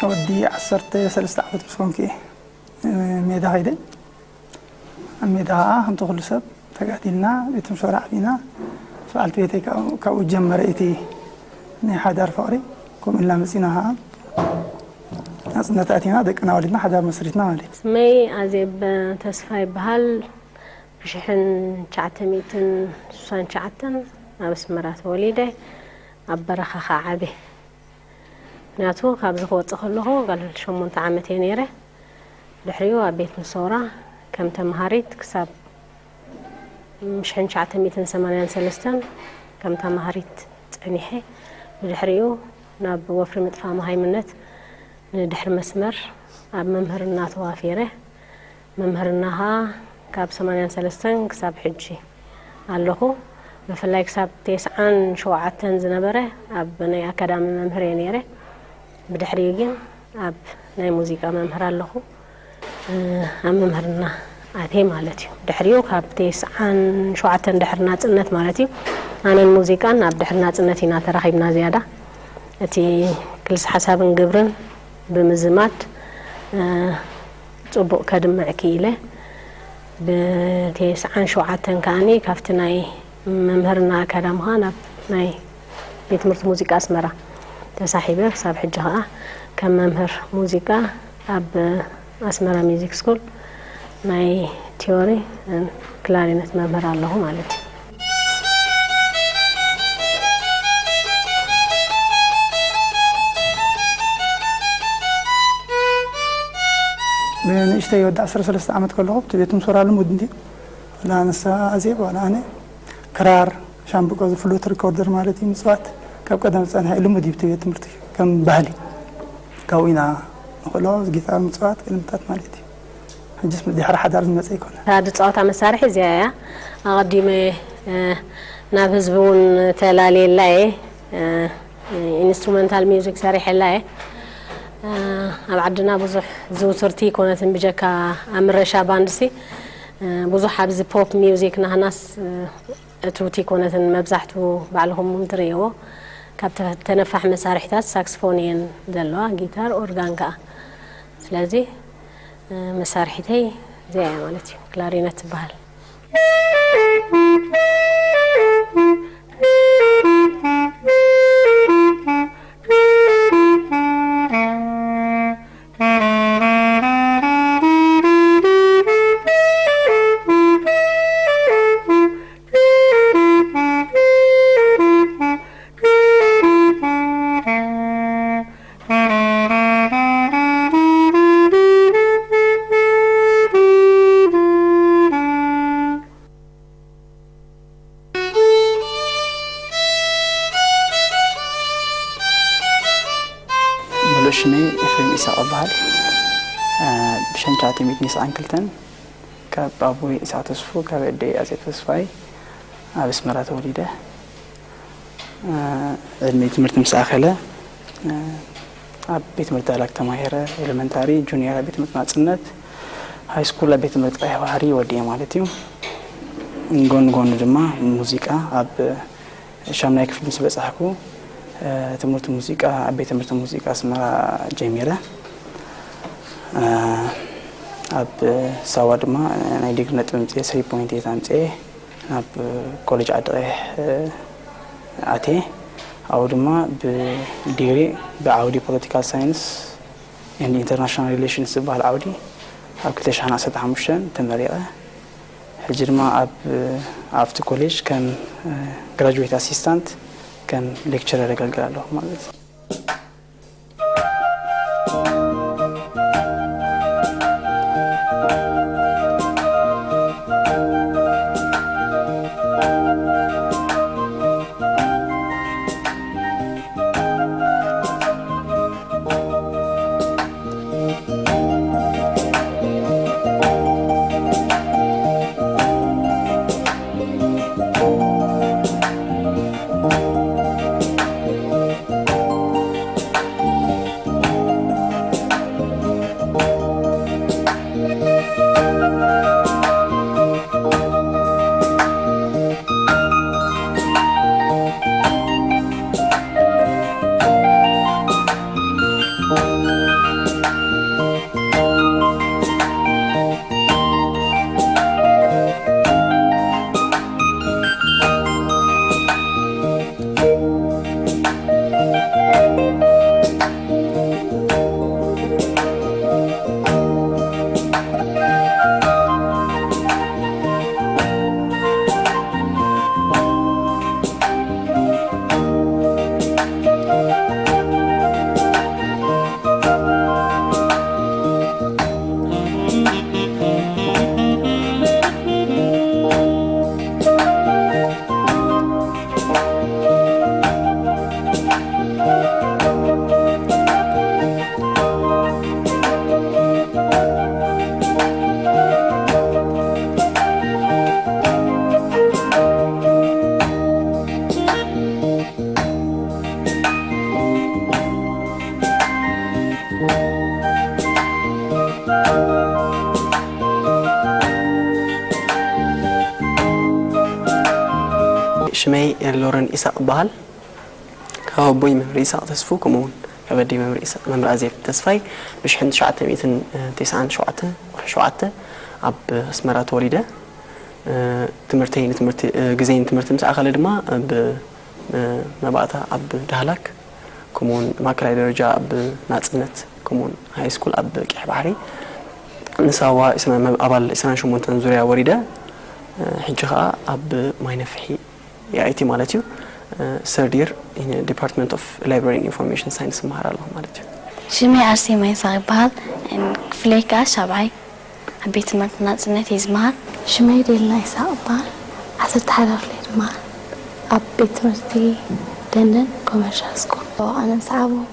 ወዲ ዓሰርተ ሰለስተ ዓመት ምስ ኮንኩ እየ ሜዳ ከይደ። ኣብ ሜዳ ከዓ ከምቲ ኩሉ ሰብ ተጋዲልና፣ ቤት ምሶራ ዓቢና። በዓልቲ ቤተይ ካብኡ፣ ካብኡ ጀመረ እቲ ናይ ሓዳር ፍቕሪ። ከምኡ ኢልና መፂና ከዓ ናፅነት ኣቲና፣ ደቅና ወሊድና፣ ሓዳር መስሪትና ማለት እዩ። ስመይ ኣዜብ ተስፋ ይበሃል። ብሽሕን ትሽዓተ ሚእትን ስሳን ትሽዓተን ኣብ ኣስመራ ተወሊደ፣ ኣብ በረኻ ከዓ ዓብየ። ምክንያቱ ካብዚ ክወፅእ ከለኹ ጓል ሸሞንተ ዓመት እየ ነይረ። ድሕሪኡ ኣብ ቤት ምሶራ ከም ተምሃሪት ክሳብ ሽሕን ትሽዓተ ሚእትን ሰማንያን ሰለስተን ከም ተምሃሪት ፀኒሐ። ብድሕሪኡ ናብ ወፍሪ ምጥፋእ መሃይምነት ንድሕሪ መስመር ኣብ መምህርና ተዋፊረ። መምህርና ኸዓ ካብ ሰማንያን ሰለስተን ክሳብ ሕጂ ኣለኹ። ብፍላይ ክሳብ ተስዓን ሸውዓተን ዝነበረ ኣብ ናይ ኣካዳሚ መምህር እየ ነይረ። ብድሕሪኡ ግን ኣብ ናይ ሙዚቃ መምህር ኣለኹ። እ፣ ኣብ መምህርና ኣትየ ማለት እዩ። ድሕሪኡ ካብ ተስዓን ሸውዓተን ድሕሪ ናጽነት ማለት እዩ፣ ኣነን ሙዚቃን ኣብ ድሕሪ ናጽነት ኢና ተራኺብና ዝያዳ። እቲ ክልስ ሓሳብን ግብርን ብምዝማድ፣ እ፣ ጽቡቕ ከድምዕ ክኢለ። ብተስዓን ሸውዓተን ከኣኒ ካብቲ ናይ መምህርና ኣካዳሚ ኸኣ ናብ ናይ ቤት ትምህርቲ ሙዚቃ ኣስመራ ተሳሒበ። ክሳብ ሕጂ ኸኣ ከም መምህር ሙዚቃ ኣብ ኣስመራ ሚውዚክ ስኩል ናይ ቲዮሪ ክላሪነት መምህር ኣለኹ ማለት እዩ። ብንእሽተይ ወዲ ዓሰርተ ሰለስተ ዓመት ከለኹ፣ እቲ ቤት ምሶራ ልሙድ እንድዩ። ዋላ ንሳ ኣዜብ፣ ዋላ ኣነ፣ ክራር፣ ሻምብቆ፣ ዝፍሉት ሪኮርደር ማለት እዩ፣ ምጽዋት ካብ ቀደም ዝጸንሐ እዩ፣ ልሙድ እዩ፣ እቲ ቤት ትምህርቲ ከም ባህሊ። ካብኡ ኢና ንኽእሎ፣ ጊታር ምጽዋት፣ ገለመታት ማለት እዩ። ሕጅስ ድሕሪ ሓዳር ዝመጸ ኣይኮነን። እታ ዝጻወታ መሳርሒ እዚኣ እያ። ኣቐዲመ፣ እ፣ ናብ ህዝቢ እውን ተላልየላ እየ። እ፣ ኢንስትሩመንታል ሚውዚክ ሰሪሐላ እየ። እ፣ ኣብ ዓድና ብዙሕ ዝውትርቲ ኣይኮነትን፣ ብጀካ ኣብ ምረሻ ባንድሲ፣ እ፣ ብዙሕ ኣብዚ ፖፕ ሚውዚክ ናህናስ፣ እ፣ እትውቲ ኣይኮነትን። መብዛሕቱ ባዕልኹም እውን ትርእይዎ። ካብ ተ-፣ ተነፋሕ መሳርሒታት ሳክስፎን እየን ዘለዋ፣ ጊታር፣ ኦርጋን ከኣ። ስለዚ፣ እ፣ መሳርሒተይ እዚኣ እያ ማለት እዩ። ክላሪነት ትበሃል። ሙሉእ ሽመይ ኤፍሬም ኢሳቕ እበሃል። እ፣ ብሽሕን ትሽዓተ ሚእትን ተስዓን ክልተን ካብ ኣቦይ ኢሳቕ ተስፉ፣ ካብ ኣደይ ኣዜብ ተስፋይ ኣብ ኣስመራ ተወሊደ። እ፣ ዕድመይ ትምህርቲ ምስ ኣኸለ፣ እ፣ ኣብ ቤት ትምህርቲ ዳላክ ተማሂረ፣ ኤሌመንታሪ፣ ጁኒየር ኣብ ቤት ትምህርቲ ናጽነት፣ ሃይ ስኩል ኣብ ቤት ትምህርቲ ቀይሕ ባሕሪ ወዲኤ ማለት እዩ። ጎን ጎኑ ድማ ሙዚቃ ኣብ ሻምናይ ክፍሊ ምስ በጻሕኩ፣ እ፣ ትምህርቲ ሙዚቃ ኣብ ቤት ትምህርቲ ሙዚቃ ኣስመራ ጀሚረ። እ፣ ኣብ ሳዋ ድማ ናይ ዲግሪ ነጥቢ ኣምጽኤ፣ ስሪ ፖይንት ኤይት ኣምጽኤ፣ ናብ ኮሌጅ ዓዲ ቀይሕ፣ እ፣ ኣትየ። ኣብኡ ድማ ብዲግሪ ብዓውዲ ፖለቲካል ሳይንስ ኤንድ ኢንተርናሽናል ሪሌሽንስ ዝበሃል ዓውዲ ኣብ ክልተ ሽሕን ዓሰርተ ሓሙሽተን ተመሪቐ። ሕጂ ድማ ኣብ፣ ኣብቲ ኮሌጅ ከም፣ እ፣ ግራጁዌት ኣሲስታንት፣ ከም ሌክቸረር የገልግል ኣለኹ ማለት እዩ። ሽመይ ሎረን ኢሳቕ እበሃል። ካብ ኣቦይ መምህር ኢሳቕ ተስፉ፣ ከምኡ እውን ካብ ኣደይ መምህር ኢሳቕ፣ መምህር ኣዜብ ተስፋይ፣ ብሽሕን ትሽዓተ ሚእትን ተስዓን ሸውዓተን ወርሒ ሸውዓተ ኣብ ኣስመራ ተወሊደ። ትምህርተይ ንትምህርቲ፣ ግዜይ ንትምህርቲ ምስ ኣኸለ ድማ ብ መባእታ ኣብ ዳህላክ፣ ከምኡውን ማእከላይ ደረጃ ኣብ ናጽነት፣ ከምኡውን ሃይ ስኩል ኣብ ቀይሕ ባሕሪ፣ ንሳዋ ዕስራ፣ ኣባል ዕስራን ሸሞንተን ዙርያ ወሪደ። ሕጂ ኸኣ ኣብ ማይ ነፍሒ፣ ኤ ኣይ ቲ ማለት እዩ፣ ሰርድ ይር፣ ዲፓርትመንት ኦፍ ላይብራሪ ኢንፎርሜሽን ሳይንስ እመሃር ኣለኹ ማለት እዩ። ሽመይ ኣርሴማ ይስሐቅ ይበሃል። ክፍለይ ከኣ ሻብዓይ። ኣብ ቤት ትምህርቲ ናጽነት እየ ዝመሃር። ሽመይ ዴልና ይስሐቅ እበሃል። ዓሰርተ ሓደ ክፍሊ እየ ዝመሃር። ኣብ ቤት ትምህርቲ ደንደን ኮመርሻል ስኩል። ኣነ ምስ ዓበኹ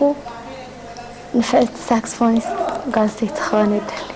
ንፍዕቲ ሳክስፎኒስት ጓል ኣንስተይቲ ክኸውን እየ ዝደሊ።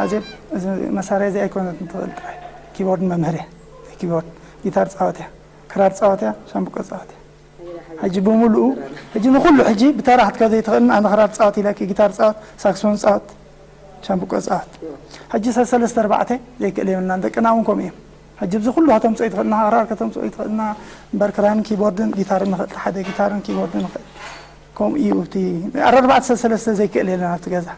ኣዜብ፣ እዚ መሳርያ እዚ ኣይኮነትን ትኽእል ጥራይ። ኪቦርድ መምህር እያ። ናይ ኪቦርድ፣ ጊታር ጻወት እያ፣ ክራር ጻወት እያ፣ ሻምብቆ ጻወት እያ። ሕጂ ብምሉኡ፣ ሕጂ ንኹሉ ሕጂ ብተራ ክትከ ዘይትኽእልን፣ ኣነ ክራር ጻወት ኢላኪ፣ ጊታር ጻወት፣ ሳክስፎን ጻወት፣ ሻምብቆ ጻወት። ሕጂ ሰለስተ ኣርባዕተ ዘይክእል የብልናን፣ ደቅና እውን ከምኡ እዮም። ሕጂ ኣብዚ ኩሉ ከተምጽኦ ይትኽእልና፣ ክራር ከተምጽኦ ይትኽእልና፣ እምበር ክራርን ኪቦርድን ጊታርን ንኽእል፣ ሓደ ጊታርን ኪቦርድን ንኽእል። ከምኡ እዩ፣ እቲ ኣርባዕተ ሰለስተ ዘይክእል የለን ኣብቲ ገዛ።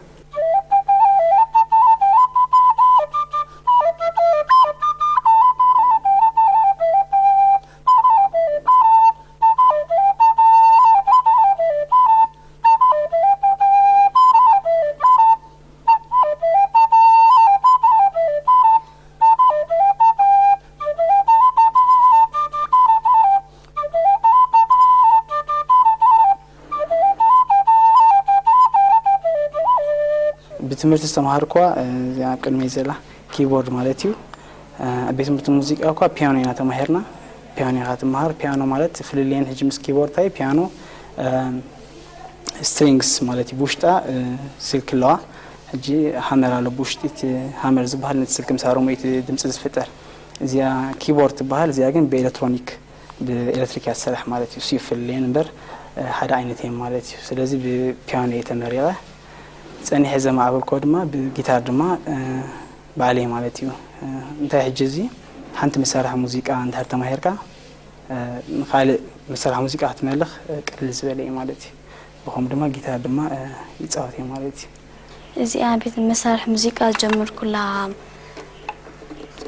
ብትምህርቲ ዝተምሃርኳ፣ እ፣ እዚኣ ኣብ ቅድመይ ዘላ ኪቦርድ ማለት እዩ። እ፣ ኣብ ቤት ትምህርቲ ሙዚቃ እኳ ፒያኖ ኢና ተማሂርና። ፒያኖ ኢኻ ትመሃር። ፒያኖ ማለት ፍልልየን ሕጂ ምስ ኪቦርድ እንታይ፣ ፒያኖ፣ እ፣ ስትሪንግስ ማለት እዩ። ብውሽጣ፣ እ፣ ስልኪ ኣለዋ። ሕጂ ሃመር ኣሎ ብውሽጢ። እቲ ሃመር ዝበሃል ነቲ ስልኪ ምስ ሃረሞ እዩ እቲ ድምፂ ዝፍጠር። እዚኣ ኪቦርድ ትበሃል። እዚኣ ግን ብኤሌክትሮኒክ፣ ብኤሌክትሪክ እያ ትሰርሕ ማለት እዩ። እሱ እዩ ፍልልየን እምበር፣ እ፣ ሓደ ዓይነት እየን ማለት እዩ። ስለዚ ብፒያኖ እየ ተመሪቐ። ጸኒሐ ዘማዕበልኮ ድማ ብጊታር ድማ፣ እ፣ ባዕለይ ማለት እዩ። እ፣ እንታይ ሕጂ እዚ ሓንቲ መሳርሒ ሙዚቃ እንድሕር ተማሂርካ፣ እ፣ ንኻልእ መሳርሒ ሙዚቃ ክትመልኽ፣ እ፣ ቅልል ዝበለ እዩ ማለት እዩ። ብኸምኡ ድማ ጊታር ድማ፣ እ፣ ይጻወት እየ ማለት እዩ። እዚኣ ቤት መሳርሒ ሙዚቃ ዝጀመርኩላ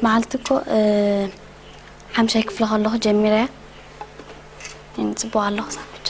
መዓልቲ እኮ፣ እ፣ ሓምሻይ ክፍሊ ከለኹ ጀሚረያ። ይንጽቦ ኣለኹ ሳብ ሕጂ።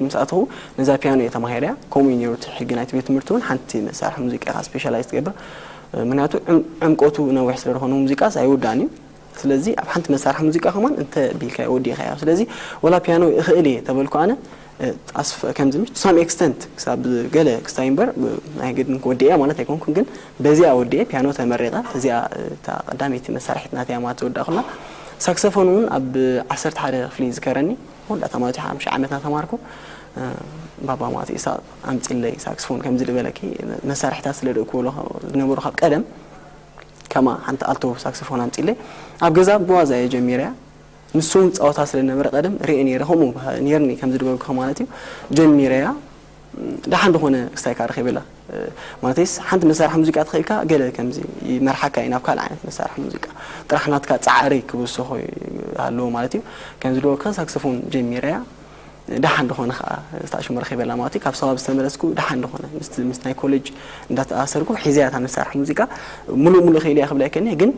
ምስ ኣተኹ ነዛ ፒያኖ እየ ተማሂረያ። ከምኡ እዩ ነይሩ እቲ ሕጊ ናይቲ ቤት ትምህርቲ እውን፣ ሓንቲ መሳርሒ ሙዚቃ ኢኻ ስፔሻላይዝ ትገብር። ምኽንያቱ ዕም-፣ ዕምቆቱ ነዊሕ ስለ ዝኾነ ሙዚቃስ ኣይውዳእን እዩ። ስለዚ ኣብ ሓንቲ መሳርሒ ሙዚቃ ከማን እንተ ቢልካዮ ወዲእካዮ። ስለዚ ወላ ፒያኖ እኽእል እየ ተበልኩ ኣነ፣ እ፣ ኣስፈ-፣ ከምዚ ምሽ to some extent ክሳብ ገለ ክስታይ እምበር፣ ብ-፣ ናይ ግድን ክወድእ እያ ማለት ኣይኮንኩን፣ ግን በዚኣ ወዲኤ ፒያኖ ተመሪቐ። እዚኣ፣ እ፣ እታ ቀዳመይቲ መሳርሒት ናተይ እያ ማለት ዝወዳእኩላ። ሳክሰፎን እውን ኣብ ዓሰርተ ሓደ ክፍሊ ይዝከረኒ፣ መወዳእታ ማለት እዩ፣ ሓሙሽተ ዓመት እናተማርኩ፣ እ፣ ባባ ማለት እዩ፣ ኢሳቕ ኣምፂለይ ሳክስፎን ከምዚ ዝበለኪ መሳርሒታት ስለ ደእክበሉ ዝነበሩ ካብ ቀደም፣ ከማ ሓንቲ ኣልቶ ሳክስፎን ኣምፂለይ ኣብ ገዛ ብዋዛ እየ ጀሚረያ። ንሱ እውን ፃወታ ስለ ነበረ ቀደም ሪኤ ነይረ፣ ከምኡ ነይርኒ ከምዚ ዝበልኩ ማለት እዩ፣ ጀሚረያ። ደሓን ዝኾነ ክስታይ ከኣ ረኺበላ። ማለተይስ ሓንቲ መሳርሒ ሙዚቃ ተኸኢልካ ገለ ከምዚ ይመርሓካ እዩ ናብ ካልእ ዓይነት መሳርሒ ሙዚቃ። ጥራሕ ናትካ ጻዕሪ ክውስኾ ይሃለዎ ማለት እዩ። ከምዚ ዝበልኩ ሳክስፎን ጀሚረያ። ደሓን ዝኾነ ከኣ ስታሽም ረኺበላ ማለት እዩ። ካብ ሰባብ ዝተመለስኩ ደሓን ዝኾነ ምስቲ፣ ምስ ናይ ኮሌጅ እንዳተኣሰርኩ ሒዘያ እታ መሳርሒ ሙዚቃ። ሙሉእ ሙሉእ ከኢለያ ክብል ኣይክእልን እየ፣ ግን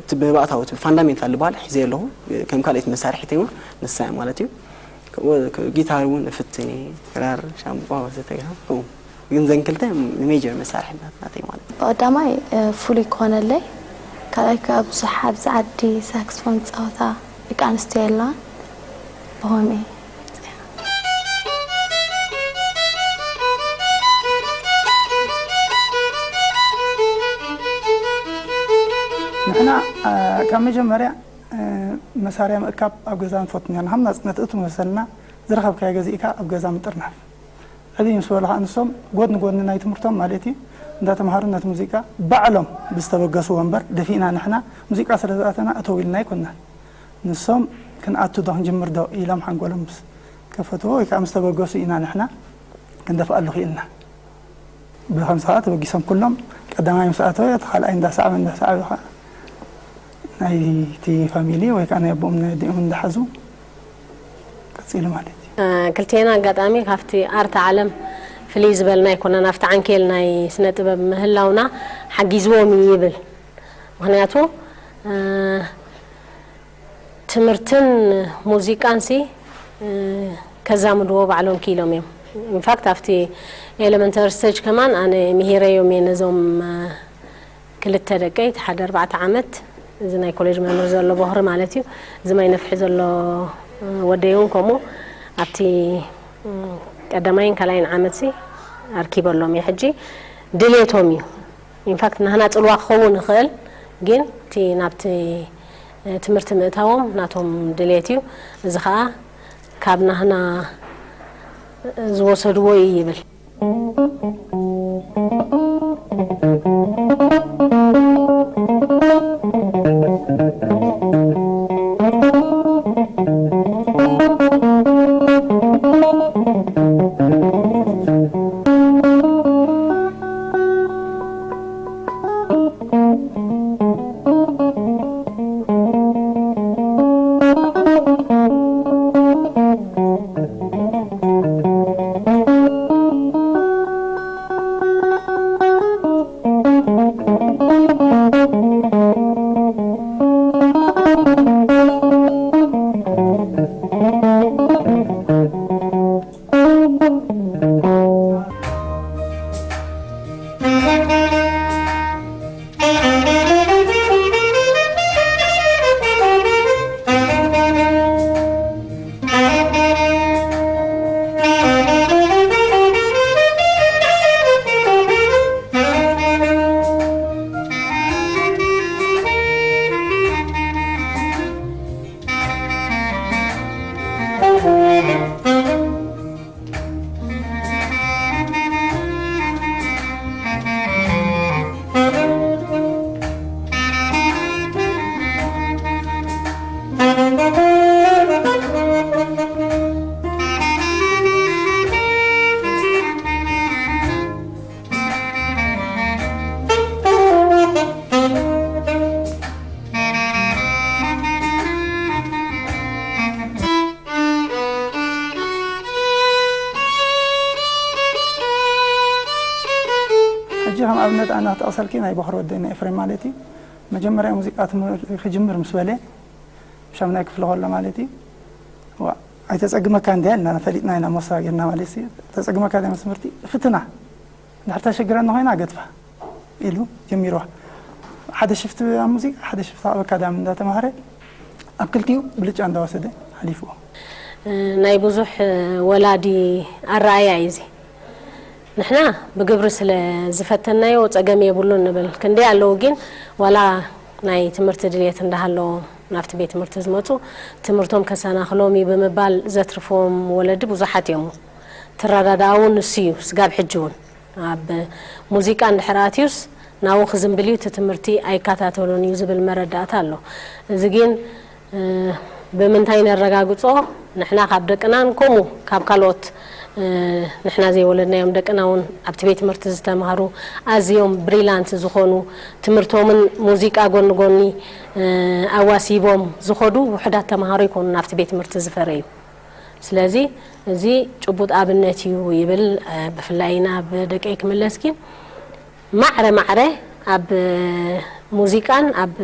እቲ ብመባእታዊ እቲ ፋንዳሜንታል ዝበሃል ሒዘዮ ኣለኹ። ከም ካልኣይቲ መሳርሒተይ እውን ንሳ እያ ማለት እዩ። ወ-፣ ክ-፣ ጊታር እውን እፍትን እየ፣ ክራር፣ ሻምቧ ወዘተ። ከምኡ ግን ዘን ክልተ ንሜጀር መሳርሒታት ናተይ ማለት እዩ። ቀዳማይ፣ እ፣ ፍሉይ ክኾነለይ፣ ካልኣይ ከኣ ብዙሕ ኣብዚ ዓዲ ሳክስፎን ዝጻወታ ደቂ ኣንስትዮ የለዋን፣ ብኸምኡ እየ። ንሕና፣ እ፣ ካብ መጀመርያ፣ እ፣ መሳርያ ምእካብ ኣብ ገዛ ንፈቱ ነርና። ሃም ናጽነት እቱ መሰልና ዝረኸብካዮ ገዚእካ ኣብ ገዛ ምጥርናፍ። ዕብይ ምስ በሉ ኸዓ ንሶም ጎድኒ ጎድኒ ናይ ትምህርቶም ማለት እዩ፣ እንዳተምሃሩ ነቲ ሙዚቃ ባዕሎም ብዝተበገስዎ እምበር፣ ደፊእና ንሕና ሙዚቃ ስለ ዝኣተና እተው ኢልና ኣይኮንናን። ንሶም ክንኣቱ ዶ ክንጅምር ዶ ኢሎም ሓንጎሎም ምስ ከፈትዎ ወይ ከዓ ምስ ተበገሱ ኢና ንሕና ክንደፍኣሉ ክኢልና። ብኸምዚ ኸዓ ተበጊሶም ኩሎም ቀዳማይ ምስ ኣተወ፣ እቲ ኻልኣይ እንዳሰዓበ እንዳሰዓበ ኸዓ ናይቲ ፋሚሊ ወይ ከዓ ናይ ኣቦኦም ናይ ኣዲኦም እንዳሓዙ ቀጺሉ ማለት እዩ። እ፣ ክልቴና ኣጋጣሚ ካብቲ ኣርት ዓለም ፍልይ ዝበልና ኣይኮናን። ኣብቲ ዓንኬል ናይ ስነ ጥበብ ምህላውና ሓጊዝዎም እዩ ይብል። ምኽንያቱ፣ እ፣ ትምህርትን ሙዚቃንሲ፣ እ፣ ከዛምድዎ ባዕሎም ክኢሎም እዮም። ኢንፋክት ኣብቲ ኤለመንተሪ ስቴጅ ከማን ኣነ ምሂረዮም እየ ነዞም፣ እ፣ ክልተ ደቀይ፣ እቲ ሓደ ኣርባዕተ ዓመት፣ እዚ ናይ ኮሌጅ መምህር ዘሎ ቦኽሪ ማለት እዩ። እዚ ማይ ነፍሒ ዘሎ፣ እ፣ ወደይ እውን ከምኡ ኣብቲ፣ እ፣ ቀዳማይን ካልኣይን ዓመትሲ ኣርኪበሎም እየ። ሕጂ ድሌቶም እዩ። ኢንፋክት ናህና ጽልዋ ክኸውን ይኽእል፣ ግን እቲ ናብቲ፣ እ፣ ትምህርቲ ምእታዎም ናቶም ድሌት እዩ። እዚ ኸኣ ካብ ናህና ዝወሰድዎ እዩ ይብል። ሕጂ ከም ኣብነት ኣነ ክጠቕሰልኪ ናይ ቦኽሪ ወደይ ናይ ኤፍሬም ማለት እዩ። መጀመርያ ሙዚቃ ትምህርቲ ክጅምር ምስ በለ፣ ሻምናይ ክፍሊ ከሎ ማለት እዩ። ዋ፣ ኣይተጸግመካ እንድያ ኢልና ፈሊጥና ኢና፣ ሞሳ ጌርና ማለት እዩ። ተጸግመካ ድያ ምስ ትምህርቲ? ፍትና። እንድሕር ተሸግረኒ ኮይና ገድፋ ኢሉ ጀሚርዋ። ሓደ ሽፍቲ ኣብ ሙዚቃ፣ ሓደ ሽፍቲ ኣብ ኣካዳሚ እንዳተማሃረ ኣብ ክልቲኡ ብልጫ እንዳወሰደ ሓሊፍዎ። ናይ ብዙሕ ወላዲ ኣረኣእያ እዩ እዚ። ንሕና ብግብሪ ስለ ዝፈተናዮ ጸገም የብሉን ንብል። ክንደይ ኣለዉ ግን ዋላ ናይ ትምህርቲ ድልየት እንዳሃለዎም ናብቲ ቤት ትምህርቲ ዝመጹ ትምህርቶም ከሰናኽሎም እዩ ብምባል ዘትርፍዎም ወለዲ ብዙሓት እዮም። ትረዳዳኣ እውን ንሱ እዩ ስጋብ ሕጂ እውን ኣብ ሙዚቃ እንድሕር ኣትዩስ ናብኡ ክዝንብል እዩ፣ እቲ ትምህርቲ ኣይከታተሎን እዩ ዝብል መረዳእታ ኣሎ። እዚ ግን ብምንታይ ነረጋግጾ? ንሕና ካብ ደቅናን ከምኡ ካብ ካልኦት ንሕና ዘይወለድናዮም ደቅና እውን ኣብቲ ቤት ትምህርቲ ዝተምሃሩ ኣዝዮም ብሪላንት ዝኾኑ ትምህርቶምን ሙዚቃ ጎኒ ጎኒ ኣዋሲቦም ዝኸዱ ውሑዳት ተምሃሮ ይኮኑ ናብቲ ቤት ትምህርቲ ዝፈረዩ። ስለዚ እዚ ጭቡጥ ኣብነት እዩ ይብል። ብፍላይ ናብ ደቀይ ክምለስ ግን ማዕረ ማዕረ ኣብ ሙዚቃን ኣብ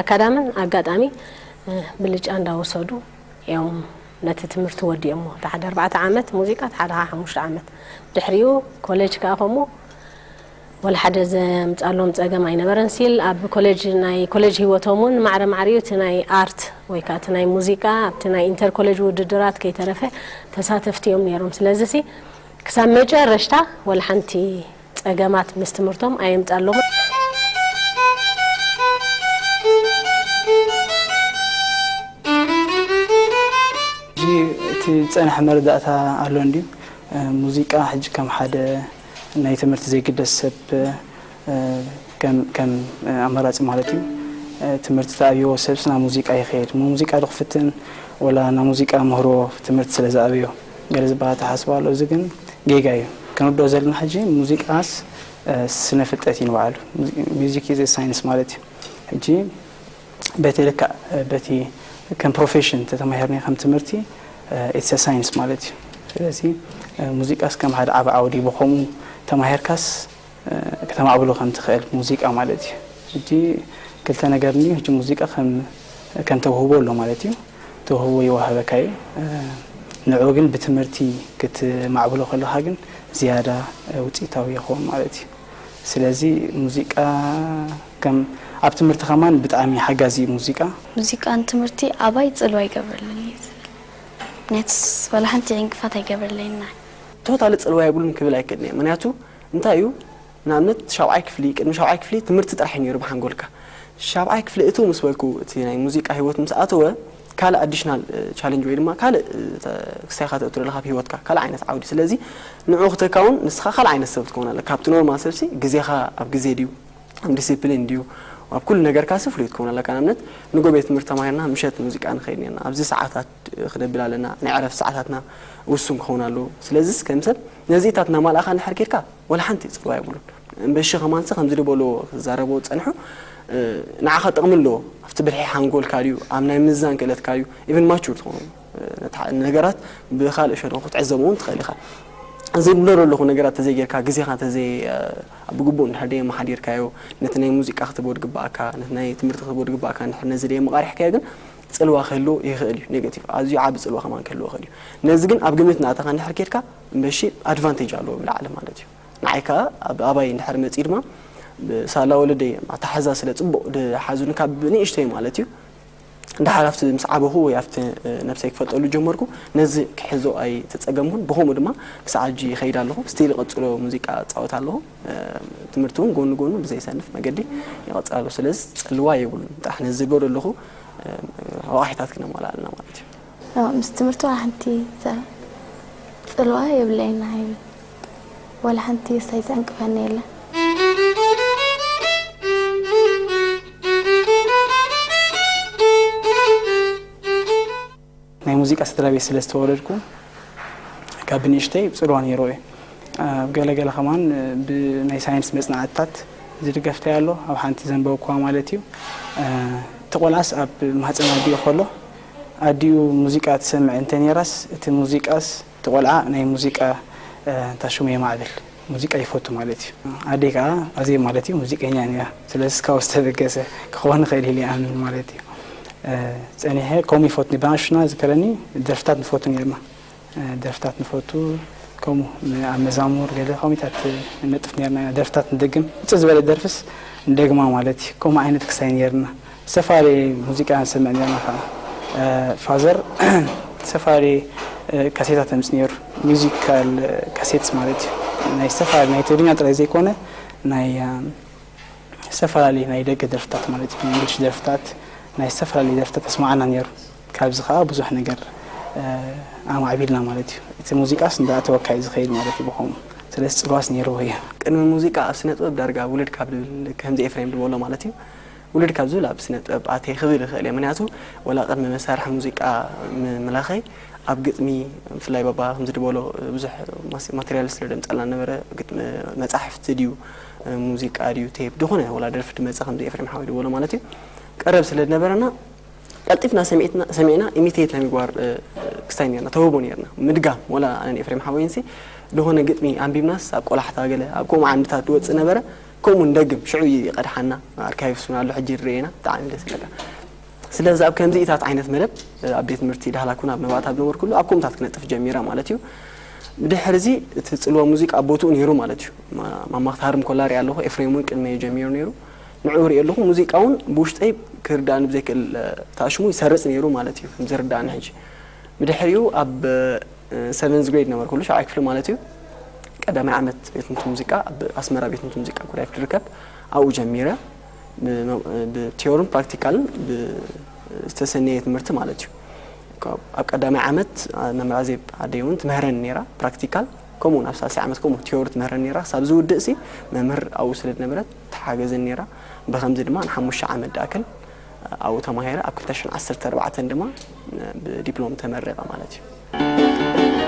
ኣካዳምን ኣጋጣሚ ብልጫ እንዳወሰዱ እዮም ነቲ ትምህርቲ ወዲኦሞ። እቲ ሓደ ኣርባዕተ ዓመት ሙዚቃ፣ እቲ ሓደ ከዓ ሓሙሽተ ዓመት። ድሕሪኡ ኮሌጅ ከዓ ከምኡ ወላ ሓደ ዘምፃሎም ፀገም ኣይነበረን። ሲል ኣብ ኮሌጅ ናይ ኮሌጅ ህይወቶም እውን ማዕረ ማዕሪኡ እቲ ናይ ኣርት ወይ ከዓ እቲ ናይ ሙዚቃ ኣብቲ ናይ ኢንተር ኮሌጅ ውድድራት ከይተረፈ ተሳተፍቲ እዮም ነይሮም። ስለዚ ሲ ክሳብ መጨረሽታ ወላ ሓንቲ ጸገማት ምስ ትምህርቶም ኣየምጻሎም። ሕጂ እቲ ዝጸንሐ መረዳእታ ኣሎ እንድዩ። ሙዚቃ ሕጂ ከም ሓደ ናይ ትምህርቲ ዘይግደስ ሰብ ከም ከም ኣማራጺ ማለት እዩ። ትምህርቲ ተኣብዮ ሰብስ ናብ ሙዚቃ ይኸይድ። ሙዚቃ ዶ ክፍትን ወላ ናብ ሙዚቃ ምህሮ ትምህርቲ ስለ ዝኣብዮ ገለ ዝበሃል ኣተሓስባ ኣሎ። እዚ ግን ጌጋ እዩ። ክንርድኦ ዘለና ሕጂ ሙዚቃስ ስነ ፍልጠት እዩ ንባዕሉ። Music is a science ማለት እዩ። ሕጂ በቲ ልክዕ በቲ ከም ፕሮፌሽን ተተማሂርናዮ ከም ትምህርቲ it's a science ማለት እዩ። ስለዚ ሙዚቃስ ከም ሓደ ዓቢ ዓውዲ ብኸምኡ ተማሂርካስ ከተማዕብሎ ከም ትኽእል ሙዚቃ ማለት እዩ። ሕጂ ክልተ ነገር እንድዩ። ሕጂ ሙዚቃ ከም ከም ተውህቦ ኣሎ ማለት እዩ። ተውህቦ ይወሃበካ እዩ። ንዑ ግን ብትምህርቲ ክትማዕብሎ ከለኻ ግን ዝያዳ ውፅኢታዊ ይኸውን ማለት እዩ። ስለዚ ሙዚቃ ከም ኣብ ትምህርቲ ከማን ብጣዕሚ ሓጋዚ እዩ ሙዚቃ። ሙዚቃ ንትምህርቲ ኣባይ ጽልዋ ይገብረለይ እዩ ዝብል። ምክንያቱስ ዋላ ሓንቲ ዕንቅፋት ኣይገብረለይን። ቶታሊ ጽልዋ የብሉን ክብል ኣይክእልን እየ። ምክንያቱ እንታይ እዩ ንኣብነት ሻብዓይ ክፍሊ ቅድሚ ሻብዓይ ክፍሊ ትምህርቲ ጥራሕ እዩ ነይሩ ብሓንጎልካ። ሻብዓይ ክፍሊ እትው ምስ በልኩ እቲ ናይ ሙዚቃ ህይወት ምስ ኣተወ ካልእ ኣዲሽናል ቻለንጅ ወይ ድማ ካልእ ክስታይ ኢኻ ተእቱ ዘለኻ ኣብ ህይወትካ ካልእ ዓይነት ዓውዲ። ስለዚ ንዑ ክተካውን ንስኻ ካልእ ዓይነት ሰብ ትከውን ኣለካ። ካብቲ ኖርማል ሰብሲ ግዜኻ ኣብ ግዜ ድዩ ኣብ ዲሲፕሊን ድዩ ኣብ ኩሉ ነገርካ ሲ ፍሉይ ትከውን ኣለካ። ንኣብነት ንጎ ቤት ትምህርቲ ተማሂርና ምሸት ሙዚቃ ንኸይድ ነርና ኣብዚ ሰዓታት ክነብል ኣለና ናይ ዕረፍቲ ሰዓታትና ውሱን ክኸውን ኣለዎ። ስለዚስ ከም ሰብ ነዚኢታት እናማልኣኻ እንድሕር ኬድካ ወላ ሓንቲ ጽልዋ የብሉን። እምበሺ ከማንሲ ከምዚ ዝበሎ ክዛረቦ ዝጸንሑ ንዓኻ ጥቕሚ ኣለዎ ኣብቲ ብልሒ ሓንጎልካ ድዩ ኣብ ናይ ምዛን ክእለትካ ድዩ ኢቨን ማቹር ትኾኑ ነገራት ብካልእ ሸነኹ ክትዕዘቦ እውን ትኽእል ኢኻ። እዚ ዝብሎ ዘለኹ ነገራት ተዘይጌርካ ግዜኻ ተዘይ ብግቡእ እንድሕር ደይ ኣመሓዲርካዮ ነቲ ናይ ሙዚቃ ክትቦ ድግበኣካ ነቲ ናይ ትምህርቲ ክትቦ ድግበኣካ እንድሕር ነዚ ደይ መቓሪሕካዮ ግን ጽልዋ ክህልዎ ይኽእል እዩ። ኔጋቲቭ ኣዝዩ ዓቢ ጽልዋ ከማን ክህልዎ ይኽእል እዩ። ነዚ ግን ኣብ ግምት እናእተኻ እንድሕር ኬድካ እምበሺ ኣድቫንቴጅ ኣለዎ ብላዕሊ ማለት እዩ። ንዓይ ከኣ ኣብ ኣባይ እንድሕር መጺኡ ድማ ብሳላ ወለደይ ኣተሓዛ ስለ ጽቡቕ ድሓዙኒ ካብ ንእሽተይ ማለት እዩ። ድሓር ኣብቲ ምስ ዓበኹ ወይ ኣብቲ ነብሰይ ክፈልጠሉ ጀመርኩ ነዚ ክሕዞ ኣይተጸገምኩን። ብኸምኡ ድማ ክሳዕ ሕጂ ይኸይድ ኣለኹ። ስቲል ይቐጽሎ ሙዚቃ እጻወት ኣለኹ። ትምህርቲ እውን ጎኒ ጎኑ ብዘይሰንፍ መገዲ ይቐጽል ኣለኹ። ስለዚ ጽልዋ የብሉን። ጥራሕ ነዚ ዝገብሮ ኣለኹ ረቋሒታት ክነማልእ ኣለና ማለት እዩ። ምስ ትምህርቲ ዋላ ሓንቲ ጽልዋ የብለይን። ወላ ሓንቲ ሳይ ዘዕንቅፈኒ የለን። ናይ ሙዚቃ ስድራ ቤት ስለ ዝተወለድኩ ካብ ብንእሽተይ ጽልዋ ነይሩ እዩ። ኣብ ገለ ገለ ከማን ብናይ ሳይንስ መጽናዕትታት ዝድገፍታይ ኣሎ ኣብ ሓንቲ ዘንበብኩዋ ማለት እዩ። እቲ ቆልዓስ ኣብ ማህፀን ኣዲኡ ከሎ ኣዲኡ ሙዚቃ ትሰምዕ እንተ ነይራስ እቲ ሙዚቃስ እቲ ቆልዓ ናይ ሙዚቃ እንታ ሽሙ የማዕብል ሙዚቃ ይፈቱ ማለት እዩ። ኣደይ ከዓ ኣዜብ ማለት እዩ ሙዚቀኛ ነያ። ስለዚ ካብኡ ዝተበገሰ ክኸውን ይኽእል ኢለ ይኣምን ማለት እዩ። ጸኒሐ ከምኡ ይፈቱ። ብናሽና ዝከረኒ ደርፍታት ንፈቱ ነርና። ደርፍታት ንፈቱ፣ ከምኡ ኣብ መዛሙር ገለ ከምኡታት ነጥፍ ነርና። ደርፍታት ንደግም፣ ውጽእ ዝበለ ደርፍስ ንደግማ ማለት እዩ። ከምኡ ዓይነት ክሳይ ነርና። ዝተፈላለየ ሙዚቃ ንሰምዕ ነርና። ከዓ ፋዘር ዝተፈላለየ ካሴታት ኣምጽእ ነይሩ። ሚዚካል ካሴትስ ማለት እዩ። ናይ ዝተፈላለየ፣ ናይ ትግርኛ ጥራይ ዘይኮነ፣ ናይ ዝተፈላለዩ ናይ ደገ ደርፍታት ማለት እዩ፣ ናይ እንግሊሽ ደርፍታት፣ ናይ ዝተፈላለዩ ደርፍታት ኣስማዓና ነይሩ። ካብዚ ከዓ ብዙሕ ነገር ኣማዕቢልና ማለት እዩ። እቲ ሙዚቃስ እንዳኣተወካ እዩ ዝኸይድ ማለት እዩ። ብኸምኡ ስለዚ ፅልዋስ ነይርዎ እዩ። ቅድሚ ሙዚቃ ኣብ ስነ ጥበብ ዳርጋ ውልድ ካብ ድብል ከምዚ ኤፍሬም ዝበሎ ማለት እዩ። ውልድ ካብ ዝብል ኣብ ስነ ጥበብ ኣትየ ክብል ይኽእል እየ። ምክንያቱ ወላ ቅድሚ መሳርሒ ሙዚቃ ምላኸይ ኣብ ግጥሚ፣ ብፍላይ ባባ ከምዚ ድበሎ ብዙሕ ማቴሪያል ስለ ደምፀልና ነበረ። ግጥሚ፣ መፃሕፍቲ ድዩ፣ ሙዚቃ ድዩ፣ ቴፕ፣ ዝኾነ ወላ ደርፊ ድመፀ ከምዚ ኤፍሬም ሓወይ ድበሎ ማለት እዩ። ቀረብ ስለ ዝነበረና ቀልጢፍና ሰሚዕና ኢሚቴት ናይ ምግባር ክስታይ ነርና፣ ተውህቦ ነርና። ምድጋም፣ ወላ ኣነን ኤፍሬም ሓወይንሲ ዝኾነ ግጥሚ ኣንቢብናስ ኣብ ቆላሕታ ገለ ኣብ ከምኡ ዓንድታት ድወፅእ ነበረ። ከምኡ ንደግም ሽዑ ይቐድሓና። ኣርካይቭስ እውን ኣሎ ሕጂ ይረኤና። ብጣዕሚ ደስ ይብለካ። ስለዚ ኣብ ከምዚኢታት ዓይነት መደብ ኣብ ቤት ትምህርቲ ዳህላክ እውን ኣብ መባእታ ኣብ ነበርኩሉ ኣብ ከምኡታት ክነጥፍ ጀሚረ ማለት እዩ። ብድሕሪ እዚ እቲ ፅልዋ ሙዚቃ ኣብ ቦትኡ ነይሩ ማለት እዩ። ማማ ክታርም ኮላ ሪኣ ኣለኹ። ኤፍሬም እውን ቅድመይ ጀሚሩ ነይሩ። ንዕኡ ሪኦ ኣለኹ። ሙዚቃ እውን ብውሽጠይ ክርዳእኒ ብዘይክእል ተኣሽሙ ይሰርፅ ነይሩ ማለት እዩ፣ ከም ዝርዳእኒ ሕጂ። ብድሕሪኡ ኣብ ሰቨንዝ ግሬድ ነበርኩሉ፣ ሻብዓይ ክፍሊ ማለት እዩ። ቀዳማይ ዓመት ቤት ትምህርቲ ሙዚቃ ኣብ ኣስመራ ቤት ትምህርቲ ሙዚቃ ጉዳይፍ ድርከብ ኣብኡ ጀሚረ። ብቲዮርን ፕራክቲካልን ዝተሰነየ ትምህርቲ ማለት እዩ። ኣብ ቀዳማይ ዓመት መምህር ኣዜብ ኣደይ እውን ትምህረኒ ነይራ፣ ፕራክቲካል ከምኡ እውን ኣብ ሳልሳይ ዓመት ከምኡ ቲዮሪ ትምህረኒ ነይራ። ክሳብ ዝውድእ ሲ መምህር ኣብኡ ስለ ዝነበረት ትሓገዘኒ ነይራ። ብኸምዚ ድማ ንሓሙሽተ ዓመት ድኣክል ኣብኡ ተማሂረ። ኣብ ክልተ ሽሕን ዓሰርተ ኣርባዕተን ድማ ብዲፕሎም ተመረቐ ማለት እዩ።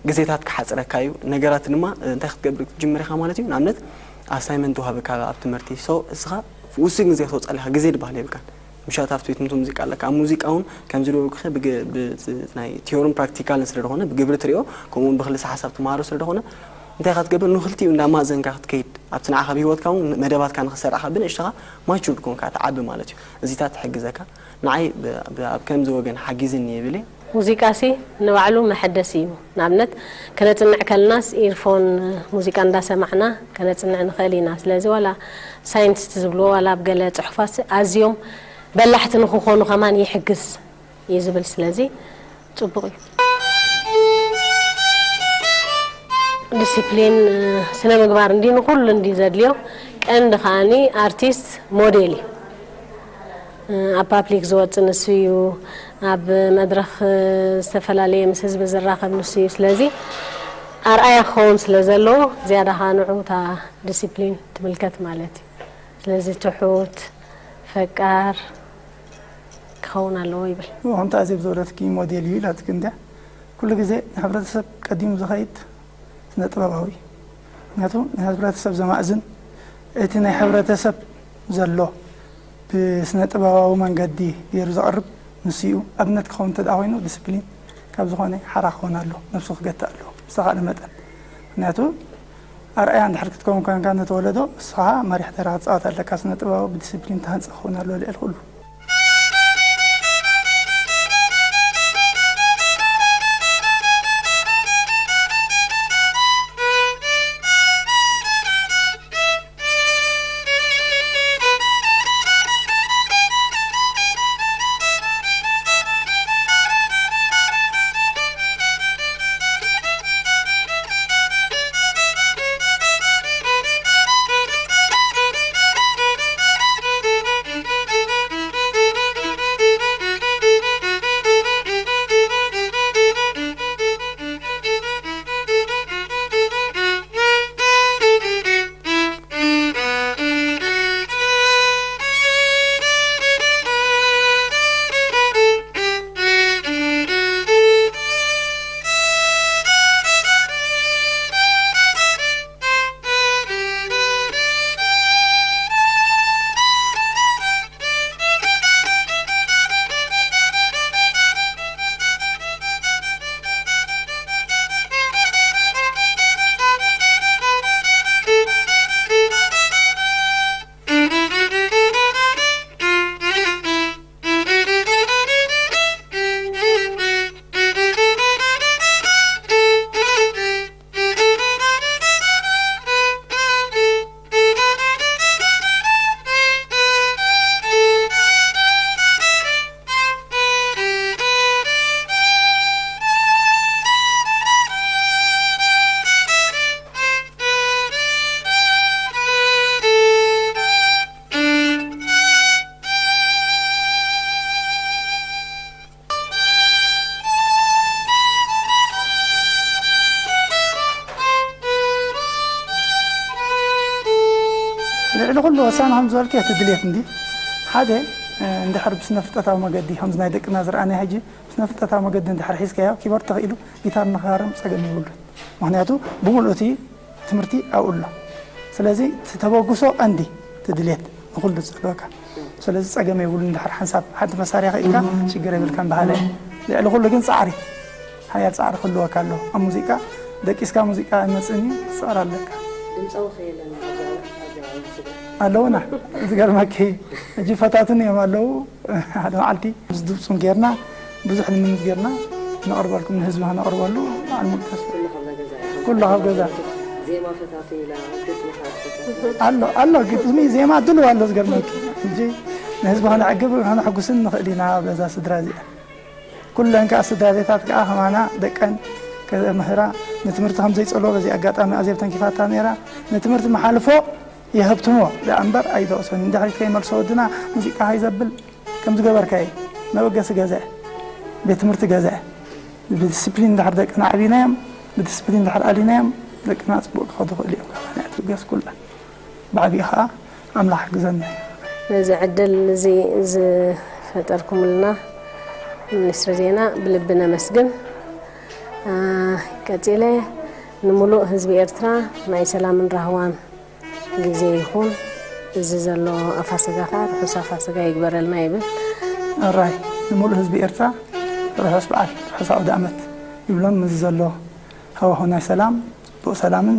ግዜታት ክሓፅረካ እዩ። ነገራት ድማ እንታይ ክትገብር ክትጅምር ኢኻ ማለት እዩ። ንኣብነት ኣሳይመንት ተዋህበካ ኣብ ትምህርቲ፣ ሶ እስኻ ውሱን ግዜ ክትወፅእ ኣለካ። ግዜ ዝበሃል የብልካን። ምሻት ኣብቲ ቤት ትምህርቲ ሙዚቃ ኣለካ። ኣብ ሙዚቃ እውን ከምዚ ዝበልኩኺ ብግ-፣ ብ-፣ ናይ ቲዮርን ፕራክቲካልን ስለ ዝኾነ ብግብሪ ትሪኦ፣ ከምኡ እውን ብክልሰ ሓሳብ ትመሃሮ ስለ ዝኾነ እንታይ ኢኻ ትገብር? ንክልቲኡ እንዳማእዘንካ ክትከይድ፣ ኣብቲ ንዓኻ ብህይወትካ እውን መደባትካ ንኽሰርዕኻ ብንእሽተኻ ማቹርድ ኮንካ ትዓቢ ማለት እዩ። እዚታት ትሕግዘካ። ንዓይ ብ-፣ ብ-፣ ኣብ ከምዚ ወገን ሓጊዝኒ ይብል እየ። ሙዚቃሲ ንባዕሉ መሐደሲ እዩ። ንኣብነት ከነጽንዕ ከለናስ ኢርፎን ሙዚቃ እንዳሰማዕና ከነጽንዕ ንኽእል ኢና። ስለዚ ዋላ ሳይንቲስት ዝብልዎ ዋላ ኣብ ገለ ጽሑፋት ኣዝዮም በላሕቲ ንኽኾኑ ከማን ይሕግዝ እዩ ዝብል። ስለዚ ጽቡቕ እዩ። ዲሲፕሊን፣ ስነ ምግባር እንዲ ንኹሉ እንዲ ዘድልዮ። ቀንዲ ከዓኒ ኣርቲስት ሞዴል እዩ። ኣብ ፓብሊክ ዝወጽእ ንሱ እዩ። ኣብ መድረኽ ዝተፈላለየ ምስ ህዝቢ ዝራኸብ ንሱ እዩ። ስለዚ ኣርኣያ ክኸውን ስለ ዘለዎ ዝያዳ ከኣ ንዑ እታ ዲሲፕሊን ትምልከት ማለት እዩ። ስለዚ ትሑት፣ ፈቃር ክኸውን ኣለዎ ይብል። ከምቲ ኣዜብ ዝበለትኪ ሞዴል እዩ ኢላትኪ እንድያ። ኩሉ ግዜ ንሕብረተሰብ ቀዲሙ ዝኸይድ ስነ ጥበባዊ እዩ። ምክንያቱ ንሕብረተሰብ ዘማእዝን እቲ ናይ ሕብረተሰብ ዘሎ ብስነ ጥበባዊ መንገዲ ገይሩ ዘቕርብ ንሱ እዩ። ኣብነት ክኸውን እንተ ደኣ ኮይኑ ዲስፕሊን ካብ ዝኾነ ሓራ ክኾን ኣለዎ፣ ነብሱ ክገትእ ኣለዎ ብዝተኻእለ መጠን። ምክንያቱ ኣርኣያ እንድሕር ክትከውን ኮንካ ነቲ ወለዶ፣ ንስኻ መሪሕ ተራ ክትጻወት ኣለካ። ስነ ጥበባዊ ብዲስፕሊን ተሃንጸ ክኸውን ኣለዎ ልዕሊ ኩሉ። ኩሉ ወሳኒ ከም ዝበልክ እቲ ድሌት እንዲ ሓደ እንድሕር ብስነ ፍልጠታዊ መገዲ ከምዚ ናይ ደቅና ዝረኣናዮ ሕጂ ብስነ ፍልጠታዊ መገዲ እንድሕር ሒዝካዮ ኪቦርድ ተኽኢሉ ጊታር ንክሃርም ጸገም የብሉን። ምክንያቱ ብምሉእ እቲ ትምህርቲ ኣብኡ ኣሎ። ስለዚ እቲ ተበግሶ ቀንዲ እቲ ድሌት ንኩሉ ዝጸልወካ። ስለዚ ጸገም የብሉን። እንድሕር ሓንሳብ ሓንቲ መሳርያ ክኢልካ ሽግር የብልካን በሃላይ። ልዕሊ ኩሉ ግን ጻዕሪ፣ ሓያል ጻዕሪ ክህልወካ ኣለዎ። ኣብ ሙዚቃ ደቂስካ ሙዚቃ ኣይመጽእን እዩ፣ ክትጽዕር ኣለካ። ድምፃዊ ከየለና ኣብዚ ዓለም ኣብዚ ዓለም ስጋ ኣለውና። ዝገርመኪ ሕጂ ፈታትን እዮም ኣለዉ። ሓደ መዓልቲ ምስ ድምፁም ጌርና ብዙሕ ልምምድ ጌርና ነቕርበልኩም፣ ንህዝቢ ከነቕርበሉ በዓል ሙሉ ተስፋ። ኩሉ ካብዛ ገዛ እዩ። ኩሉ ካብ ገዛ። ዜማ ፈታቱ ኢላ ግጥሚ ካብ ፈታቱ። ኣሎ ኣሎ ግጥሚ ዜማ ድልው ኣሎ። ዝገርመኪ እንጂ ንህዝቢ ከነዕግብ ከነሕጉስን ንኽእል ኢና በዛ ስድራ እዚኣ። ኩለን ከኣ ስድራ ቤታት ከኣ ከማና ደቀን ከምህራ ንትምህርቲ ከም ዘይጸልዎ በዚ ኣጋጣሚ ኣዜብ ተንኪፋታ ነይራ። ንትምህርቲ መሓልፎ የሀብትሞ ደኣ እምበር ኣይጠቕሶን። ንድሕሪት ከይመልሶ ወድና ሙዚቃ ሃይ ዘብል ከም ዝገበርካዮ መበገሲ ገዛ፣ ቤት ትምህርቲ ገዛ። ብዲስፕሊን እንድሕር ደቅና ዓቢናዮም፣ ብዲስፕሊን እንድሕር ኣሊናዮም ደቅና ጽቡቕ ክኸዱ ይኽእሉ እዮም። ከማና ትብገስ ኩላ። ብዓቢኡ ኸኣ ኣምላኽ ሓግዘና እዩ። ነዚ ዕድል እዚ ዝፈጠርኩምልና ሚኒስትሪ ዜና ብልቢ ነመስግን። አ፣ ቀጺለ ንምሉእ ህዝቢ ኤርትራ ናይ ሰላምን ራህዋን ግዜ ይኹን። እዚ ዘሎ ኣፋስጋ ኸኣ ርሑስ ኣፋስጋ ይግበረልና ይብል። ኣራይ ንምሉእ ህዝቢ ኤርትራ ርሑስ በዓል፣ ርሑስ ኣውደ ኣመት ይብሎም። እዚ ዘሎ ሃዋሁ ናይ ሰላም፣ ጽቡቕ ሰላምን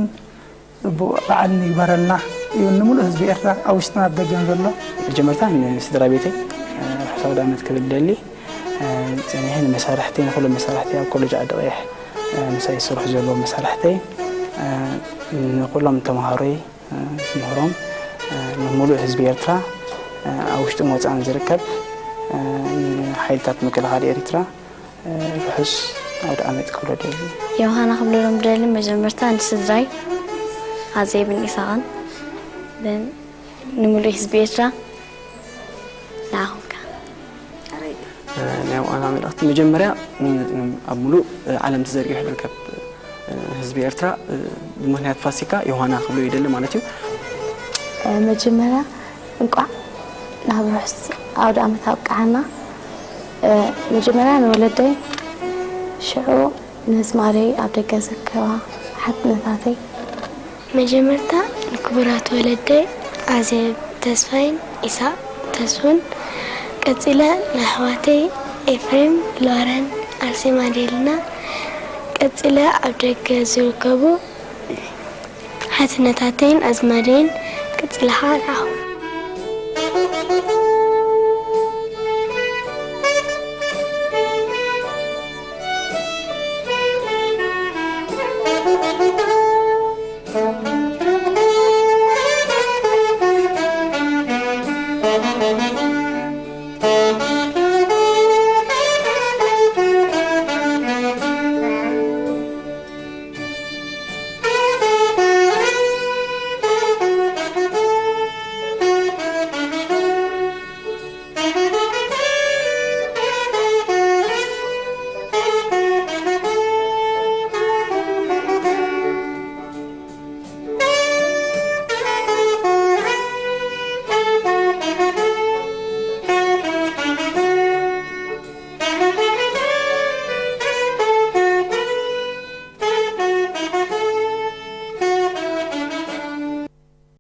ጽቡቕ በዓልን ይግበረልና ይብል ንምሉእ ህዝቢ ኤርትራ ኣብ ውሽጥን ኣብ ደገን ዘሎ። መጀመርታ ንስድራ ቤተይ፣ እ፣ ርሑስ ኣውደ ኣመት ክብል ደሊ። እ፣ ጸኒሐ ንመሳርሕተይ፣ ንኹሎም መሳርሕተይ ኣብ ኮሌጅ ዓዲ ቀይሕ፣ እ፣ ምሳይ ዝሰርሑ ዘለዉ መሳርሕተይ፣ እ፣ ንኹሎም ተምሃሮይ፣ እ፣ ዝምህሮም፣ እ፣ ንምሉእ ህዝቢ ኤርትራ፣ እ፣ ኣብ ውሽጥን ወጻእን ዝርከብ፣ እ፣ ንሓይልታት ምክልኻል ኤርትራ፣ እ፣ ርሑስ ኣውደ ኣመት ክብሎ ደሊ። ዮሃና ክብለሎም ደሊ መጀመርታ ንስድራይ ኣዜብን ኢሳቕን፣ ን-፣ ንምሉእ ህዝቢ ኤርትራ ንዓኹም ከኣ። እ፣ ናይ ዮሃና መልእኽቲ መጀመርያ ን-፣ ን-፣ ኣብ ሙሉእ፣ እ፣ ዓለም ተዘርጊሑ ዝርከብ፣ እ፣ ህዝቢ ኤርትራ፣ እ፣ ብምኽንያት ፋሲካ ዮሃና ክብሎ ይደሊ ማለት እዩ። እ፣ መጀመርያ እንቋዕ ናብ ርሑስ ኣውደ ኣመት ኣብቅዓና። እ፣ መጀመርያ ንወለደይ፣ ሽዑ ንዝማደይ ኣብ ደገ ዝርከባ ሓትነታተይ። መጀመርታ ንክቡራት ወለደይ ኣዜብ ተስፋይን ኢሳቕ ተስፉን፣ ቀጺለ ንኣሕዋተይ ኤፍሬም፣ ሎረን፣ ኣርሴማ ዴልና፣ ቀጺለ ኣብ ደገ ዝርከቡ ሓትነታተይን ኣዝማደይን፣ ቀጺለ ኸኣ ንዓኹም።